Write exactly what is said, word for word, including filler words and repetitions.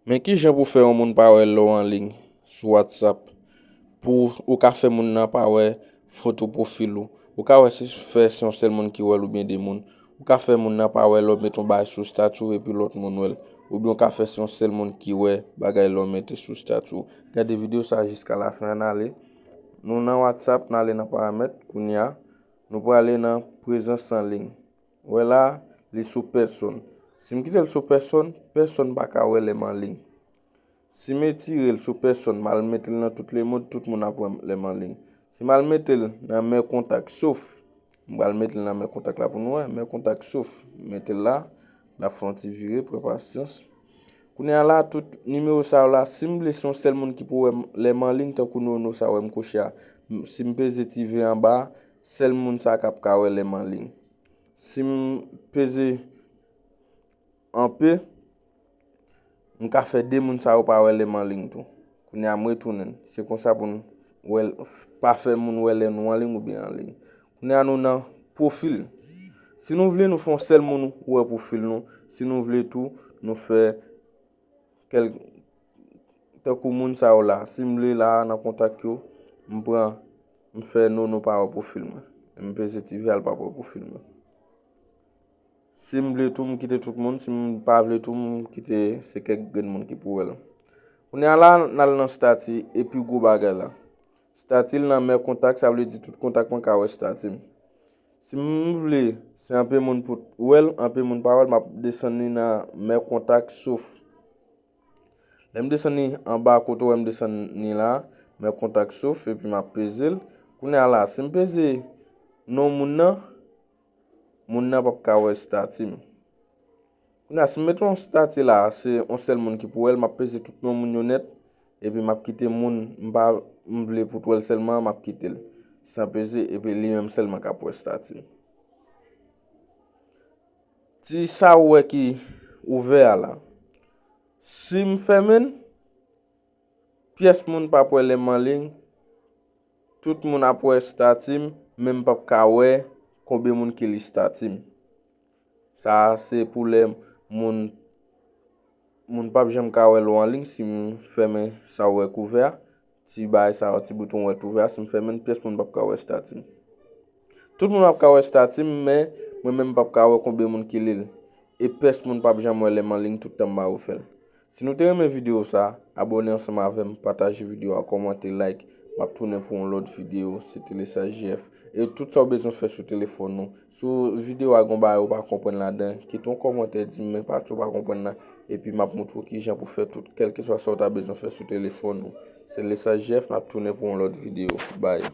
Men kijan pou fè yon moun pa wè lè w an liy sou WhatsApp? Pou ou ka fè moun nan pa wè foto pwofil ou. Ou ka wè si fè se yon sèl moun ki wè l oubyen de moun. Ou ka fè moun nan pa wè lè w met yon bagay sou estati w epi lòt moun wè l. Oubyen ou ka fè se yon sèl moun ki wè bagay lè w mete sou estati w. Gade videyo sa a jiska lafen, ann ale. Nou nan WhatsApp, n ale nan paramèt, kounye a, nou prale nan prezans an liy. Wè la, li sou pèsòn. Si m kite l sou pèsòn, pèsòn pa ka wè lè m an liy. Si m etire l sou pèsòn, m al mete l nan tout lemonn, tout moun ap wè lè m an liy. Si m al mete l nan mè kontak, sof, m pral mete l nan mè kontak la pou nou wè, mè kontak, sof, m mete l la, l ap fè yon ti vire, pran pasyans. Kounye a la, tout nimewo sa yo la, si m vle se yon sèl moun ki pou wè m lè m an liy, tankou Nono sa wè m koche a, m- si m peze ti ve anba a, sèl moun sa k ap ka wè lè m an liy. Si m peze an pe, m ka fè de moun sa yo pa wè lè m an liy tou. Kounye a m retounen l. Se konsa pou n wè l, f- pa fè moun wè lè nou an liy oubyen an liy. Kounye a nou nan pwofil. Si nou vle nou fè yon sèl moun wè pwofil nou. Si nou vle tou nou fè kèl- tankou moun sa yo la. Si m vle la nan kontak yo, m pran, m fè Nono pa wè pwofil mwen. M peze ti ve a, l p ap wè pwofil mwen. Si m vle tou, m kite tout moun. Si m pa vle tou, m kite se kèk grenn moun ki pou wè l. Kounye a la, n al nan estati, epi gwo bagay la. Estati l nan mè kontak, sa vle di tout kontak mwen ka wè estati m. Si m vle se anpe moun pou wè l, anpe moun pa wè l, m ap desann li nan mè kontak, sof. Lè m desann li anba kote w wè m desann li la, mè kontak, sof, epi m ap peze l. Kounye a la, si m peze non moun nan, moun nan p ap ka wè estati m. Kounye a, si m mete yon estati la, se yon sèl moun ki pou wè l, m ap peze tout non moun yo nèt, epi m ap kite moun m pa, m vle pou t wè l sèlman an, m ap kite l. San peze, epi li menm sèlman k ap wè estati m. Ti sa ou wè ki ouvè a la. Si m fèmen l, pyès moun p ap wè lè m an liy, tout moun ap wè estati m, men m p ap ka wè konbyen moun ki li estati m. Sa a se pou lè moun, moun p ap janm ka wè lè w an liy si m fèmen sa ou wè k ouvè a, ti bagay sa a, ti bouton ou wè k ouvè a, si m fèmen l, pyès moun p ap ka wè estati m. Tout moun ap ka wè estati m, men mwen menm m p ap ka wè konbyen moun ki li l. E pyès moun p ap janm wè lè m an liy tout tan m pa refè l. Si nou te renmen videyo sa, abòne ansanm avè m, pataje videyo a, kòmante, like. M ap tounen pou yon lòt videyo, se Telesaj J F. E tout sa w bezwen fè sou telefòn ou. Si w- videyo a gon bagay ou pa konprann ladan, kite yon kòmantè, di m men pati w pa konprann nan, epi m ap montre w kijan pou fè tout, kèlkeswa sa w ta bezwen fè sou telefòn ou. Se Telesaj J F, n ap tounen pou yon lòt videyo. Bye.